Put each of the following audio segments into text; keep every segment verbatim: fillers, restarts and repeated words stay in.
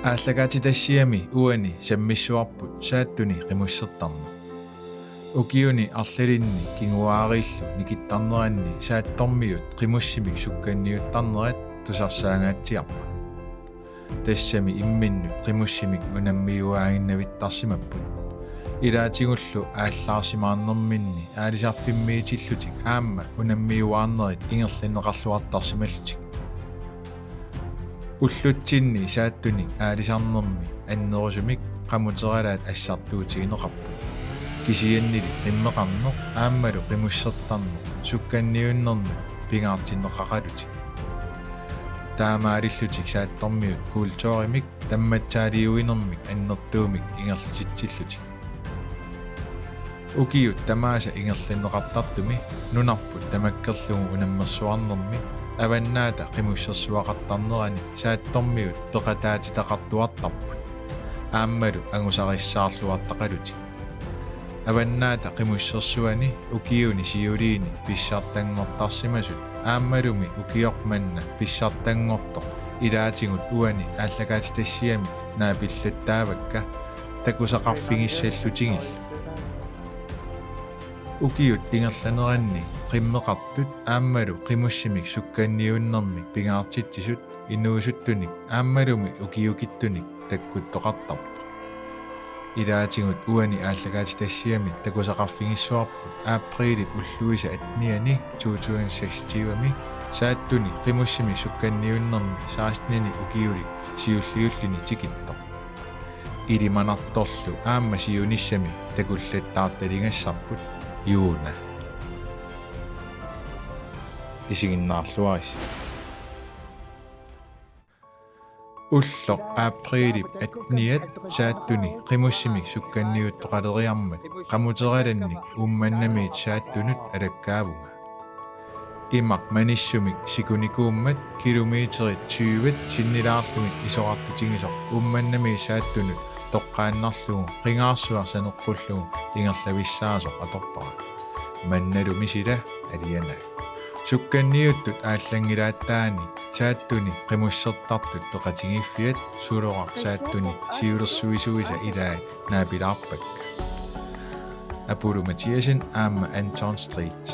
Aallakaatitassiami uani sammissuarput Saattuni qimussertarneq. Ukiuni arlalinni kinguaariillu nikittarneranni Saattormiut qimussimik sukkanniuttarnerat tusarsaangaatsiarput. Tassami imminnut qimussimik unammiuaaginnavittarsimapput. Ilaatigullu aallaarsimaarnerminni aalisarfimmiitillutik aamma unammiuaarnerit ingerlanneqarluartarsimallutik. Ullutsinni Saattunik aalisarnermi annerusumik qamuteralaat assartuutigineqarput. Kisiannili qimmeqarneq aammalu qimussertarneq sukkanniunnermut pingaartinneqaqalutik. Taamaalillutik Saattormiut kulturimik tammatsaaliuinermik annertuumik ingerlatitsillutik. Ukiut tamaasa ingerlanneqartartumi nunarput tamakkerlugu unammersuarnermi Avannaata Qimussersuaqartarnerani Saattormiut peqataatitaqartuartarput aammalu angusarissaarluartaqalutik. Avannaata Qimussersuani ukiuni siuliini pissartanngortarsimasut aammalumi ukioq manna pissartanngortoq ilaatigut uani aallakaatitassiami naapillattaavakka takusaqarfigissallutigillu. Ukiut ingerlaneranni qimmeqartut aammalu qimussimik sukkanniunnermi pingaartitsisut inuusuttunik aammalumi ukiukittunik takkuttoqartarpoq. Ilaatigut uani aallakaatitassiami takusaqarfigissavarput aprilip ulluisa atteniani to tusind seksogtyvemi Saattuni qimussimik sukkanniunnermi seksteninik ukiulik siulliulluni tikittoq. Ilimanartorlu aamma siunissami takullattaartaligassarput Juuna. Isiginnaarluarisi. Ulloq aprilip atteniat Saattuni qimussimik sukkanniuttoqaleriarmat qamuteralannik Uummannamiit Saattunut alakkaavunga. Imaq manissumik sikunikuummat kilometerit tyvet sinnilaarlugit isorartutigisoq Uummannamiit Saattunut toqqaannarlugu Qingaarsuaq saneqqullugu ingerlavissaasoq atorpara. Mannalumi sila alianaak. Sukkanniuttut aallanngilaattaanni Saattuni qimussertartut peqatigiiffiat Suloraq Saattuni siulersuisuisa ilaat naapilaarpakka. Apulu Mathiassen aamma Anton Street.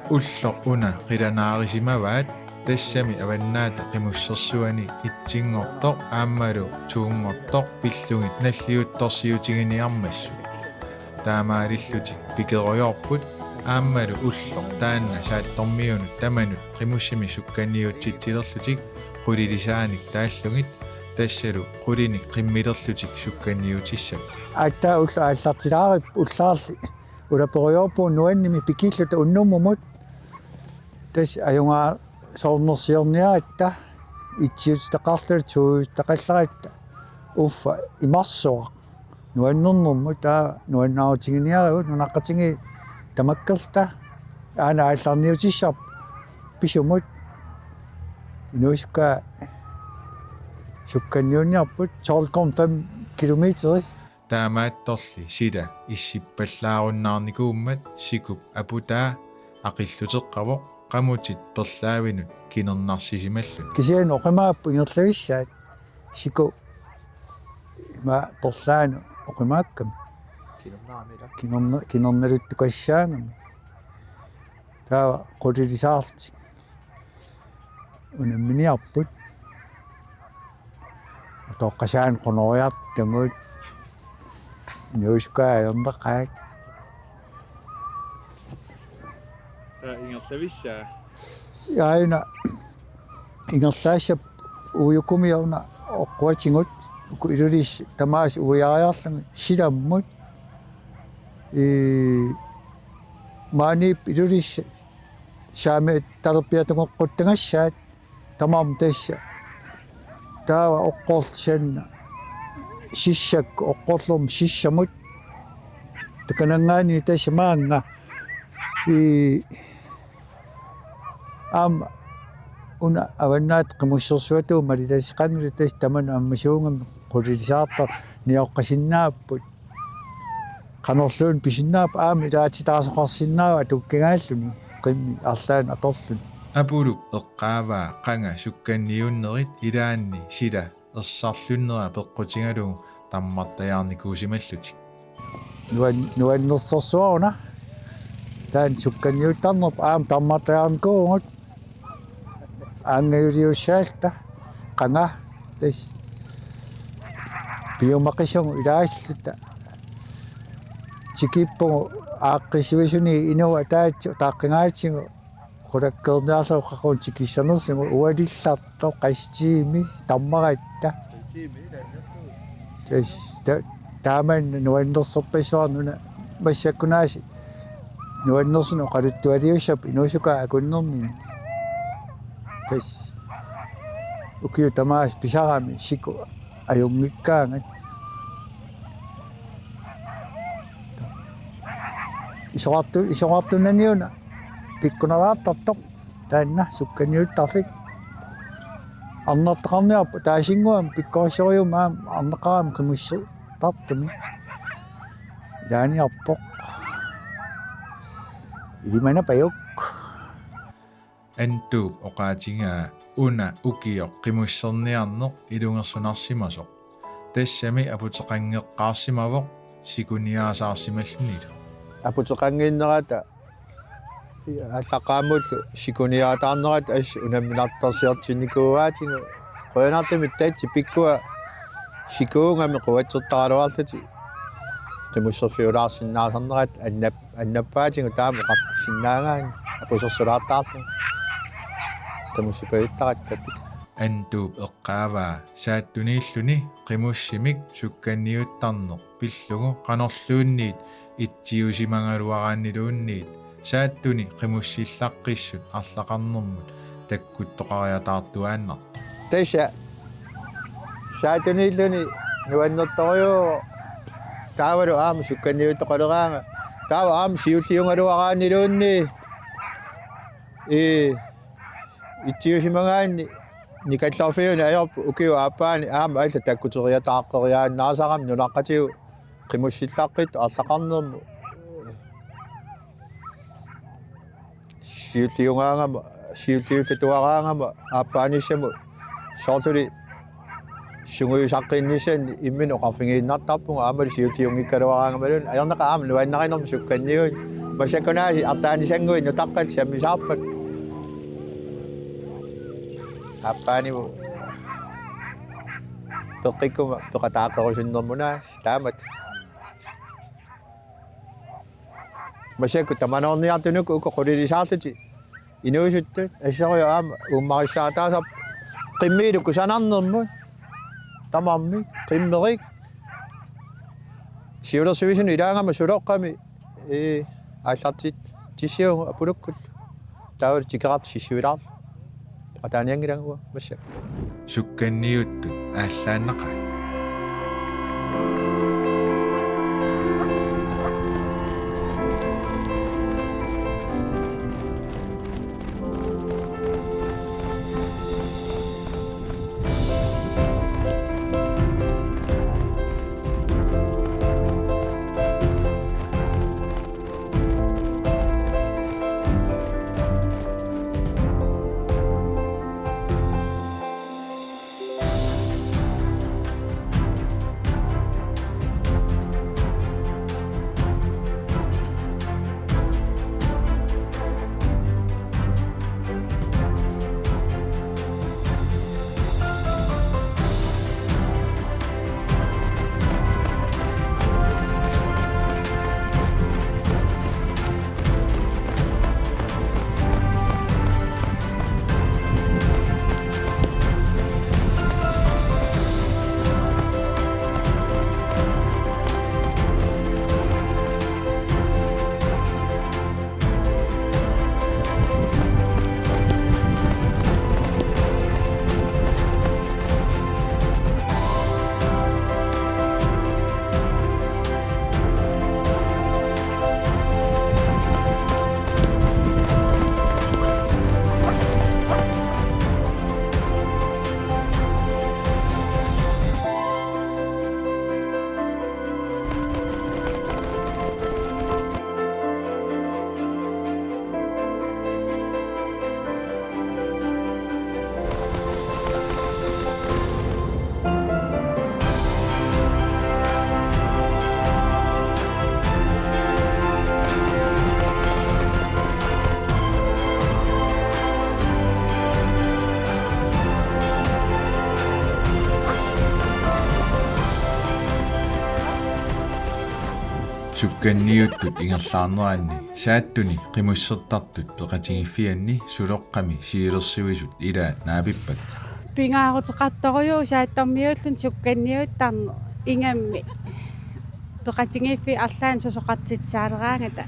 Ulloq una qilanaarisimavaat tassami Avannaata Qimussersuani ettinngortoq aammalu toonngortoq pillugit nalliuttorsiutiginiarmassuk. Taamaalillutik pikerujoorput aammalu ulloq taanna Saattormiunut tamanut qimussimik sukkanniutsitsilerlutik qulilisaanik taallugit tassalu qulinik qimmilerlutik sukkanniutissapput. Aatsaat ulloq aallartilaarippoq ullaarli. Ulaperujoorpugut nuannimi pikiilluta unnummut. Tassa ajugaasoorusiorniaratta, itsiutitaqarluta, tuujuttaqallaratta. Uffa imarsuaq. Nuannernermut taava nuannaarutiginiarigut nunaqqatigiit tamakkerluta. Aana aallarniutissarput pisumut. Inuusukkaat sukkanniunniarput tolv komma fem kilometeri. Taamaattorli sila issippallaarunnaarnikuummat sikup aputaa aqilluteqqavoq qamutit perlaavinut kinernarsisimalluni. Kisianni oqimaapput ingerlavissaat siku ima perlaanut oqimaakkami. Kinerna-, kinernaluttukassaagami. Taava qulilisaarlutik unamminiarput. Atoqqasaani qunoriartugut. Inuusukkaat ajornaqaat. Taava ingerlavissaa? Aajuna ingerlaassapput uiukumiuna oqquatigut uku Ilulissat tamaasa uiariarlugit silammut. Ii, maaniippoq Ilulissat saamiattalerpiatungeqquttagassaat tamarmik tassa. Taava oqqorlusanna sissakkut oqqorlumi sissamut. Takananngaanniit tassa maannga. Ii, aamma una Avannaata Qimussersuatut malitasseqanngilaq tassa tamanna ammasuugami qulilisaartarneq nioqqasinnaapput. Qanorluunniit pisinnaapput aamma ilaatitaasoqarsinnaavoq atukkigaalluni qimmit arlaannik atorluni. Apulup eqqaavaa qanga sukkanniunnerit ilaanni sila ersarlunnerat peqqutigalugu tammartajaarnikuusimallutik. Nuan-, nuannersorsuaruna. Taanna sukkanniuttarnerput aamma tammartajaarnikuuvugut. Aanngajuliussaalluta. Qanga. Tassa. Piumaqisugut ilaassalluta. Tikippugut aaqqissuisunit inuit ataatsit utaqqingaatigut. Qulakkeerniarlugu qaqugu tikissanersugut ualillartoq qassit tiimit tammaratta. Tassa ta-, taamani nuannersorpassuarnuna massakkunaasiit nuannersunut oqaluttualiussapput inuusukkaat akunnerminni. Tassa ukiut tamaasa pisarami siku ajunngikkaangat. Isorartu-, isorartunaniuna pikkunaraattartoq taanna sukkanniuttarfik. Arnartaqarniarpoq taasinnguamik pikkorissorujummik aamma arnaqarami qimussertartumi. Ilaaniarpoq. Ilimanarpajuk. Antuup oqaatigaa una ukioq qimusserniarneq ilungersunarsimasoq. Tassami aputeqanngeqqaarsimavoq sikuniaasaarsimallunilu. Aputeqannginnerata aallaqqaammullu sikuniaataarnerata assut unamminartorsiortinnikuuaatigut. Qujanartumik tatsi pikkua sikuugami quatsertaraluarlutik. Qimusserfiulaarsinnaasarnerat annap-, annappaatigut taama oqarsinnaagaanni apusersulaartaarlugu. Qimussipajuttaratta tappik. Antuup eqqaavaa saattuniilluni qimussimik sukkanniuttarneq pillugu qanorluunniit itsiusimagaluaraanniluunniit saattuni qimussillaqqissut arlaqarnermut takkuttoqariataartuaannartoq. Tassa saattuniilluni nuannertorujuuvoq taavalu aamma sukkanniuttoqaleraangat. Taava aamma siulliugaluaraanniluunniit. Ii. Itsiusimagaanni Nikallerfiuni ajorpoq ukiup aappaani aamma allat takkuteriataaqqeriaannaasarami nunaqqatigut qimussillaqqittoq arlaqarnermut. Siulliugaangama, siulliullatuaraangama aappaanissamut soorluli sungiusaqqinnissannik imminut oqarfigiinnartarpugut aammalu siulliunngikkaluaraangamaluunniit ajornaqaaq aamma nuannarinermik sukkanniugut. Massakkunaasiit arlaannisannguit nutaqqat sammisaarpakka. Aappaanimut peqqikkuma peqataaqerusunnermut aasiit taamatut. Massakkut tamanoorniartut uku qulilisaarlutik inuusuttut assorujuk aamma uummarissaataasarpoq qimmiilu kusanarnermut tamarmik qimmerik siulersuisunut ilaagama suloqqami ii aallartitsivugut apulukkullu taavalu tikeqartut sissuilaarlugit. Peqataanianngilanga massakkut. Sukkanniuttut aallaannaqaat. Sukkanniuttut ingerlaarneranni Saattuni qimussertartut peqatigiiffianni Suloqqami siulersuisut ilaat naapippakka. Pingaaruteqartorujussuuvoq Saattormiuulluni sukkanniuttarneq, ingammik peqatigiiffiit arlaannik susoqartitsisaaleraangata.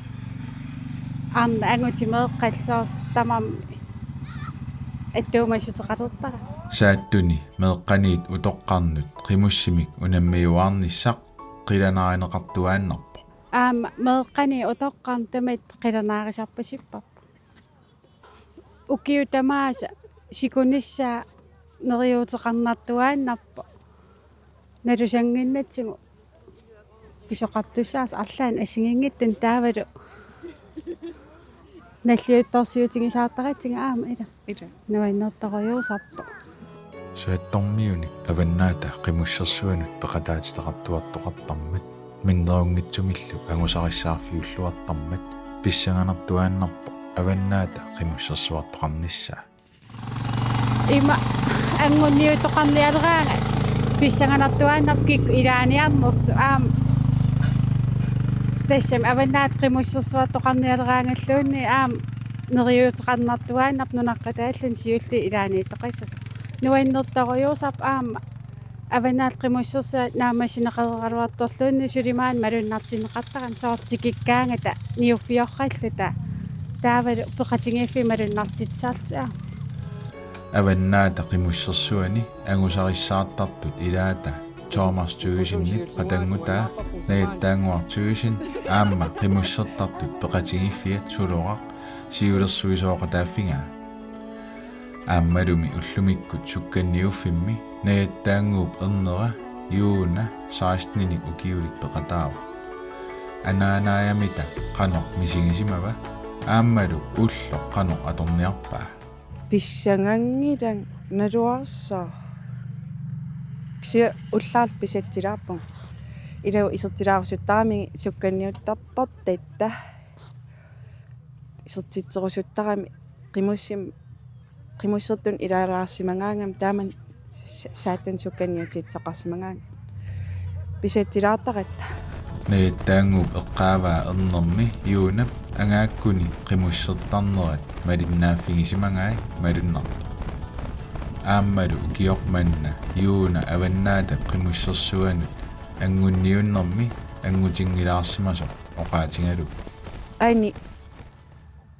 Aamma angutit meeqqat soorlu tamarmik attuumassuteqalertarput. Saattuni meeqqaniit utoqqarnut qimussimik unammiuaarnissaq qilanaarineqartuaannarpoq. Aamma meeqqaniit utoqqarnut tamatta qilanaarisarpasipparput. Ukiut tamaasa sikunissaa neriuuteqarnartuaannarpoq. Nalusannginnatsigu pisoqartussaasut arlaannik assigiinngitsunik taavalu nalliuttorsiutigisaartaratsigu aamma ila. Ila. Nuannertorujussuusarpoq. Saattormiunik Avannaata Qimussersuanut peqataatitaqartuartoqartarmat minnerunngitsumillu angusarissaarfiulluartarmat pissanganartuaannarpoq Avannaata Qimussersuartoqarnissaa. Ima anguniutoqarnialeraangat pissanganartuaannarpoq kikkut ilaaniarnersut aamma. Tassami Avannaata Qimussersuartoqarnialeraangalluunniit aamma neriuuteqarnartuaannarpoq nunaqqataalluni siulliit ilaaniittoqassasoq. Nuannertorujussuusarpoq aamma Avannaata Qimussersuat naammassineqareeraluartorluunniit suli maani malunnartinneqartarami soorlu tikikkaangata niuffioralluta. Taavalu peqatigiiffiit malunnartitsisarlutik aamma. Avannaata Qimussersuani angusarissaartartut ilaata Thomas Thygesen qatanngutaa Najattaannguaq Thygesen aamma qimussertartut peqatigiiffiat Suloraq siulersuisooqataaffigaa. Aammalumi ullumikkut sukkanniuffimmi Najattaannguup ernera Juuna seksteninik ukiulik peqataavoq. Anaanaajamita qanoq misigisimava aammalu ulloq qanoq atorniarpaa? Pissanganngilanga naluarsaa. Kisianni ullaarlu pisatsilaarpunga. Ila isertilaarusuttaramigit sukkanniuttartortatta. Isertitserusuttarami qimussim-, qimussertunut ilaalaarsimagaangama taamani sa-, Saattuni sukkanniutitseqarsimagaangama. Pisatsilaartaratta. Najattaannguup eqqaavaa ernermi Juunap angaakkuni qimussertarnerat malinnaaffigisimagaat malunnarpoq. Aammalu ukioq manna Juuna Avannaata Qimussersuanut angunniunnermi angutinngilaarsimasoq oqaatigalugu. Aani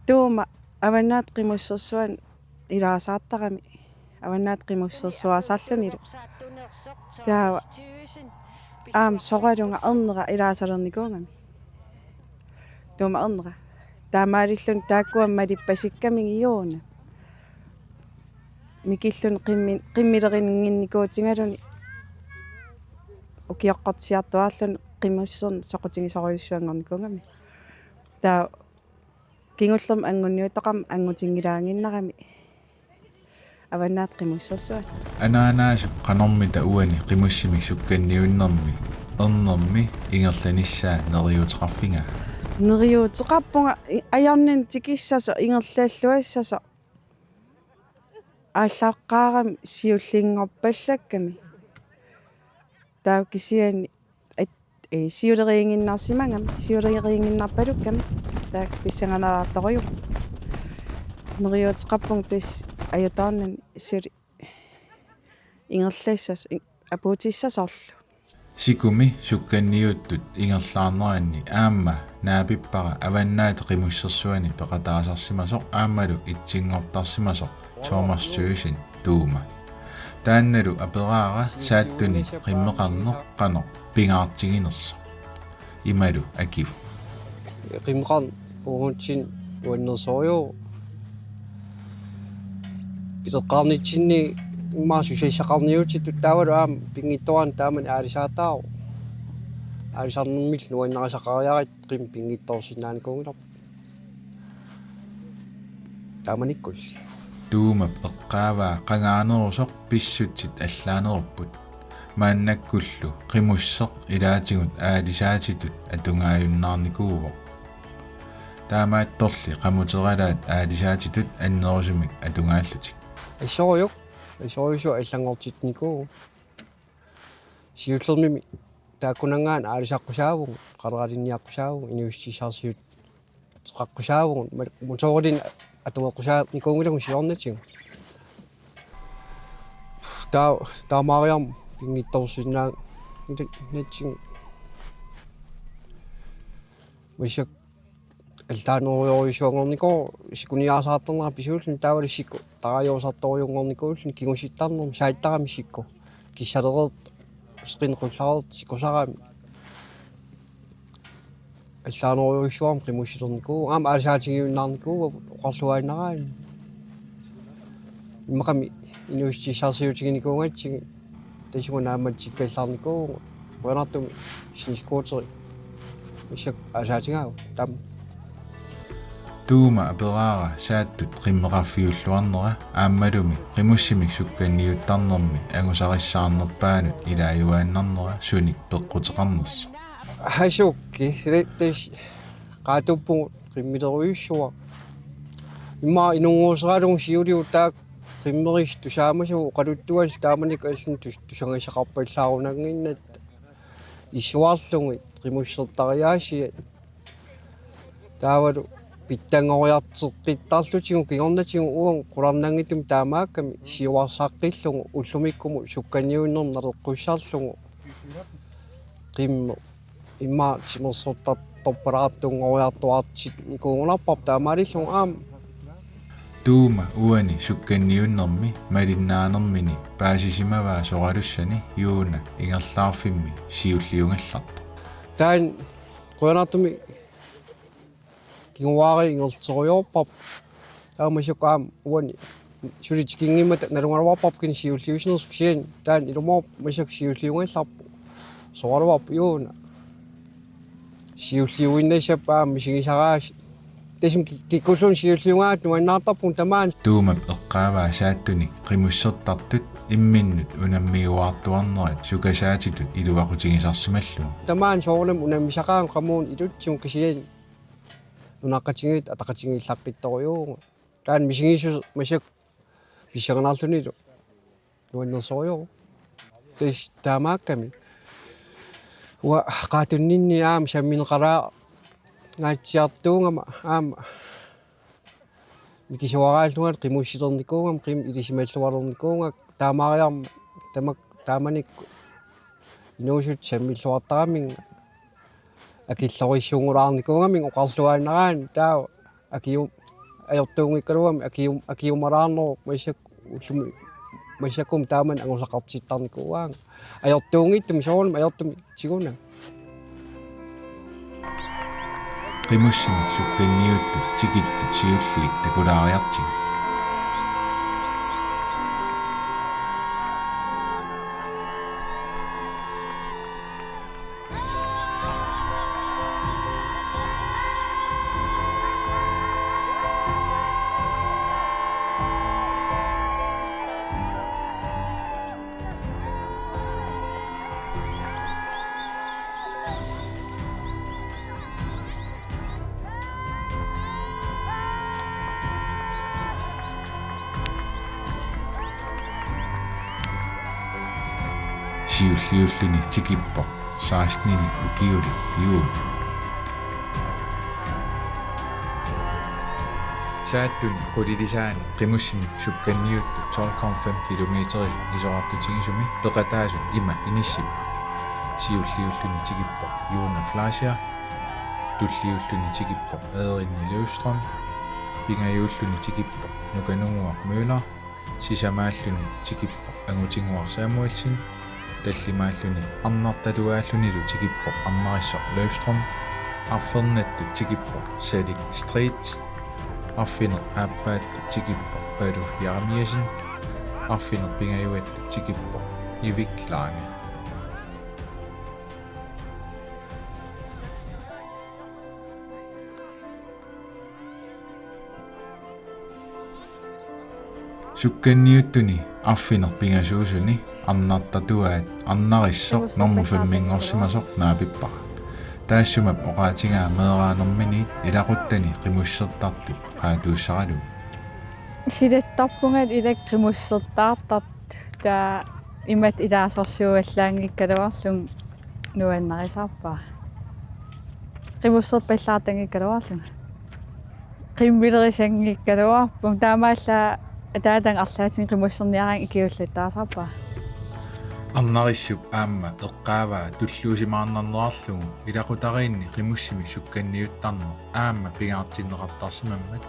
Tuuma Avannaata Qimussersuanut ilaasaartarami, Avannaata Qimussersuaasarlunilu. Taava aamma sooralunga ernera ilaasalernikuugami. Tuuma ernera. Taamaalilluni taakkua malippasikkamigit Juuna. Mikilluni qimmi-, qimmilerinnginnikuutigaluni ukioqqortusiartuaarluni qimusserneq soqutigisorujussuanngornikuugami. Taava kingullermik anguniuttoqarmat angutinngilaannginnarami Avannaata Qimussersuani. Anaanaasup qanormita uani qimussimik sukkanniunnermi ernermi ingerlanissaa neriuuteqarfigaa? Neriuuteqarpunga i-, ajornanni tikissasoq ingerlalluassasoq. Aallaqqaarami siullinngorpallakkami. Taava kisianni at-, ee, siuleriiginnarsimagami, siuleriiginnarpalukkami. Taakku pissanganalaartorujuk. Neriuuteqarpunga tassa ajutoornani suli ingerlassasoq, in-, apuutissasoorlu. Sikumi sukkanniuttut ingerlaarneranni aamma naapippara Avannaata Qimussersuani peqataasarsimasoq aammalu itsinngortarsimasoq Thomas Thygesen Tuuma. Taannalu aperaara Saattuni qimmeqarneq qanoq pingaartiginersoq. Imalu akivoq: Qimmeqarneq uagutsinnut nuannersorujuk. Pileqqaarnitsinni immaqa susassaqarniutitut taavalu aamma pinngitsoorani taamani aalisaataavoq. Aalisarnermillu nuannarisaqariaratta qimmeq pinngitsoorsinnaanikuunngilarput. Taamanikkulli. Tuumap eqqaavaa qangaanerusoq pissutsit allaanerupput. Maannakkullu qimusseq ilaatigut aalisaatitut atugaajunnaarnikuuvoq. Taamaattorli qamuteralaat aalisaatitut annerusumik atugaallutik. Assorujuk, assorujussuaq allanngortitsinikuuvoq. Siullermimi taakkunanngaanniit aalisaqqusaavugut, qaleralinniaqqusaavugut, inuussutissarsiuteqaqqusaavugut, ma-, motoorilinnik atueqqusaanikuunngilagut siornatigut. Taa-, taamaariarmat pinngitsoorsinnaanngilaq natsigu. Massakkut allaanerujorujussuanngornikuuvoq, sikuniaasaartarnera pisuulluni, taavalu siku taraajuusartorujunngornikuulluni kingusittarnermi, saattarami siku. Kissalereersoq, seqineq qullareersoq sikusarami. Allaanerujussuarmik qimussilernikuuvoq, aamma aalisaatigiunnaarnikuuvoq oqarluaannaraanni. Immaqami inuussutissarsiutiginikuugatsigit tassunga naammatsikkallarnikuuvugut. Qujanartumik snescooteri massakkut aalisaatigaagut taama. Tuuma aperaara Saattut qimmeqarfiulluarnera aammalumi qimussimik sukkanniuttarnermi angusarissaarnerpaanut ilaajuaannarnera sunik peqquteqarnersoq. Hasuki, sile-, tes-, qaatuppugut qimmilerujussuaq. Immaqa inunnguseralugu siuliuttaaq qimmerisut tusaamasugut oqaluttuallu taamanikkut allanut tus-, tusagassaqarpallaarunannginnatta issuarlugit qimussertariaasiat. Taavalu pitsanngoriarteqqittarlutigu kingornatigut uagut qularnanngitsumik taamaakkami siuarsaqqillugu ullumikkumut sukkanniunnermik naleqqussarlugu qimmeq immaqa timersortartorpalaartunngoriartuaartinnikuugunarparput taamaalillugu aamma. Tuuma uani sukkanniunnermi malinnaanermini paasisimavaa soralussani Juuna ingerlaarfimmi siulliugallartoq. Taanna qujanartumik kinguaariit ingerlaterujoorparput. Taava massakkut aamma uani suli tikinngimmata nalugaluarparput kisianni siulliussinersoq, kisianni taanna ilumoorpoq, massakkut siulliugallarpoq. Soraluarpoq Juuna. Siulliuinnassappat aamma misigisaraasi. Tassami ki-, kikkulluunniit siulliugaangatta nuannaartarpunga tamaani. Tuumap eqqaavaa Saattuni qimussertartut imminnut unammiuaartuarnerat sukasaatitut iluaqutigisarsimallugu. Tamaani soorunami unammisaqaanga qamuuna ilutsigu, kisianni nunaqqatigiit ataqatigiillaqqittorujuuvugut. Taanna misigissuseq massakkut pissanganarlunilu nuannersorujuuvoq. Tassa taamaakkami. Uanga qaatunninni aamma sammineqalaangaatsiartuugama aamma mikisuaraallunga qimussilernikuugama, qimmeq ilisimalluarnikuugama, taamaariarmat tamak-, taamanikkut inuusuttut sammilluartaraminnga akillorissuunngulaarnikuugamik oqarluaannaraanni, taava akiu-, ajortuunngikkaluamik akiu-, akiumalaarnerup massakkut ullumi, massakkummi taamani angusaqartittarnikuuaanga. Ajortuunngitsumik, soorunami ajortumik tigunagu. Qimussimik sukkanniuttut tikittut siulliit takulaariartigit. Siulliulluni tikippoq seksteninik ukiulik Juuna. Saattuni qulilisaani qimussimik sukkanniuttut tolv komma fem kilometerisut isorartutigisumi peqataasut ima inissipput: siulliulluni tikippoq Juuna Fleischer, tulliulluni tikippoq Erinni Løvstrøm, pingajuulluni tikippoq Nukanunguaq Møller, sisamaalluni tikippoq Angutinguaq Samuelsen, tallimaalluni arnartatuaallunilu tikippoq Arnarissoq Løvstrøm, arfernattut tikippoq Salik Street, arfineq-aappaattut tikippoq Palu Jeremiassen, arfineq-pingajuattut tikippoq Ivik Lange. Sukkanniuttuni arfineq-pingasuusuni arnartatuaat Arnarissoq normu femminngorsimasoq naapippara. Taassuma oqaatigaa meeraanerminiit ilaquttani qimussertartut qaatuussaralugu. Silattarpunga ilaa qimussertaartartut, taava imatut ilaasorsuuvallaanngikkaluarlunga nuannarisarpara. Qimusserpallaartanngikkaluarlunga. Qimmilerisanngikkaluarpunga. Taamaallaat ataataga arlaatigut qimusserniaraangat ikiullattaasarpara. Arnarissap aamma eqqaavaa tulluusimaarnarnerarlugu ilaqutariinni qimussimik sukkanniuttarneq aamma pingaartinneqartarsimammat.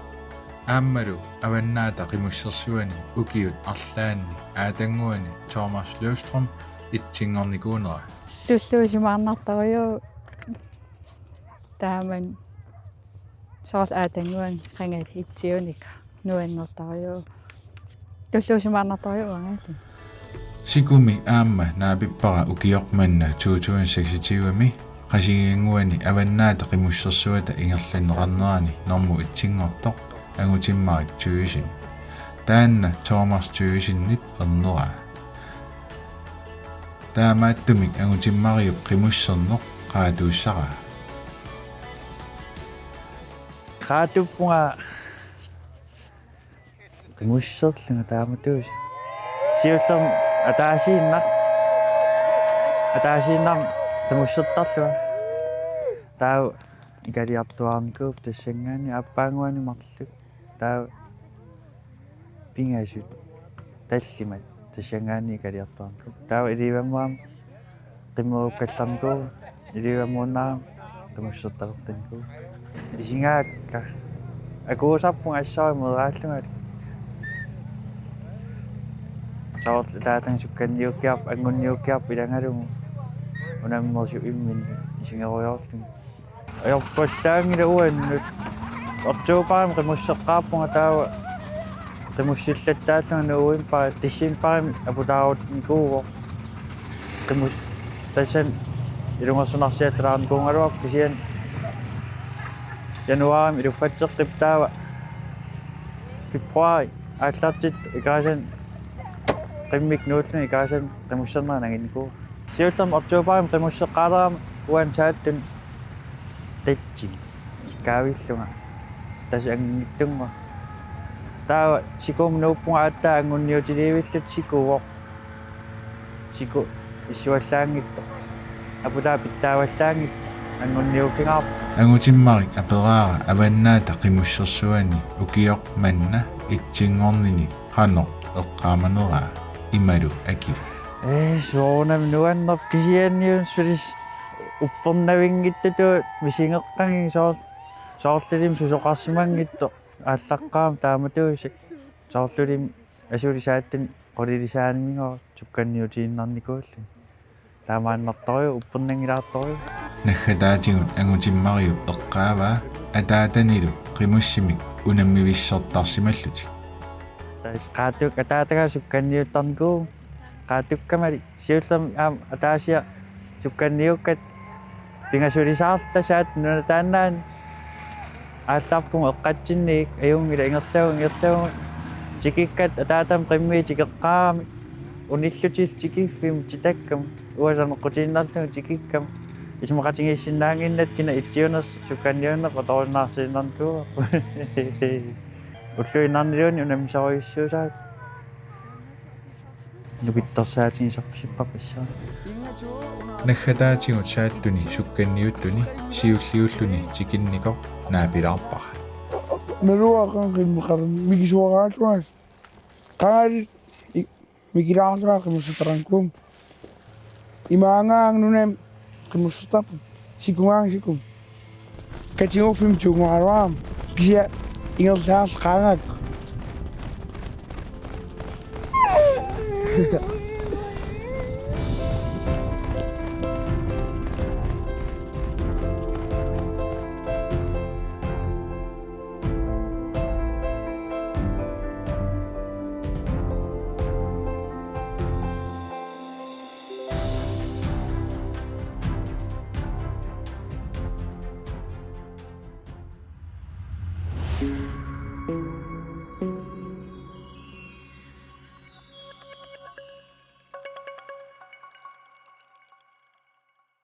Aammalu Avannaata Qimussersuani ukiut arlaanni aatannguani Thomas Løvstrøm etsinngornikuunera. Tulluusimaarnartorujuuvoq taamani soorlu aatannguani qangali etsiunikua nuannertorujuuvoq. Tulluusimaarnartorujuuvoq uangaalluni. Sikumi aamma naapippara ukioq manna to tusind seksogtyvemi Qasigiannguani Avannaata Qimussersuata ingerlanneqarnerani normu etsinngortoq Angutimmarik Thygesen. Taanna Thomas Thygesenip erneraa. Taamaattumik Angutimmarup qimusserneq qaatuussaraa. Qaatuppunga qimusserlunga taamatuusi. Siullermik ataasiinnaq, ataasiinnarmik qimussertarlunga. Taava ikaliartuaarnikuuvoq tassanngaanniit aappaannguani marluk. Taava pingasut tallimat tassanngaanniit ikaliartuaarnikuupput. Taava ilivammut aamma qimerukkallarnikuuvoq, ilivammuunnaarami qimussertaqartarnikuuvoq. Isigaakka akuusarpunga assut meeraallungali. Soorlu ataataga sukkanniukkiarp-, anguniukkiarput ilagalugu unammersut imminnut isigerujoorlugit. Ajorpallaanngilaq uannut. Oktobarimi qimusseqqaarpunga taava qimussillattaallunga novembarip, decembarimi aputaarutnikuuvoq. Qimus-, tassani ilungersunarsiallalaarnikuugaluarpoq kisianni januaarimi iluffatseqqipput taava februaari aallartittoq Ikarisani qimmikka nuullunga Ikarisani qimusserneq nanginnikuuara. Siullermik oktobarimi qimusseqqaalerama uani saattuni tatsimi kaavillunga tassa angunngitsunnguaq. Taava sikuumik nuuppunga aatsaat anguniutiliivilluta sikuvoq. Siku issuallaanngitsoq. Aputaat pitsaavallaanngitsoq. Anguniukkigaarput. Angutimmarik aperaara Avannaata Qimussersuani ukioq manna etsinngornini qanoq eqqaamaneraa imalu akivoq. Ee, soorunami nuannerpoq kisianniuna sulis uppernavinngitsutut misigeqqagit soor-, soorlulimi susoqarsimanngitsoq aallaqqaammut taamatuusik. Soorlulimi asuli saattuni qulilisaanimigooq sukkanniutiinnarnikuulluni. Taamaannartorujuuvoq, uppernanngilaartorujuuvoq. Naggataatigut Angutimmariup eqqaavaa ataatanilu qimussimik unammivissortarsimallutik. Tassa qaatuk-, ataataga sukkanniuttarnikuuvoq. Qaatukkamali siullermik aamma ataasiaq sukkanniukkatta pingasulisaarluta saattut nunat taannaannut aallarpunga eqqatsinniit ajunngilaq ingerlavugut ingerlavugut tikikkatta ataatama qimmii tikeqqaaramik unillutillu tikiffimmut titakkamut uanga saneqqutiinnarlugu tikikkama isumaqatigiissinnaannginnatta kina etsiunersoq sukkanniunerput atorunnaarsiinnarnikuuarput. Ulluinnarniluunniit unammisorujussuusaatit. Nukittorsaatigisarpasipparput assaat. Naggataatigut saattuni sukkanniuttuni siulliulluni tikinnikoq naapilaarpara. Naluara qanga qimmeqarami mikisuaraallunga. Qangali i-, mikilaarlunga qimussertarankuum. Imaangaanga nunami qimussertarput. Sikugaanga sikum. Katiguuffimmi tuugaluarama. Kisianni ingerlaarlugu qaangaakku.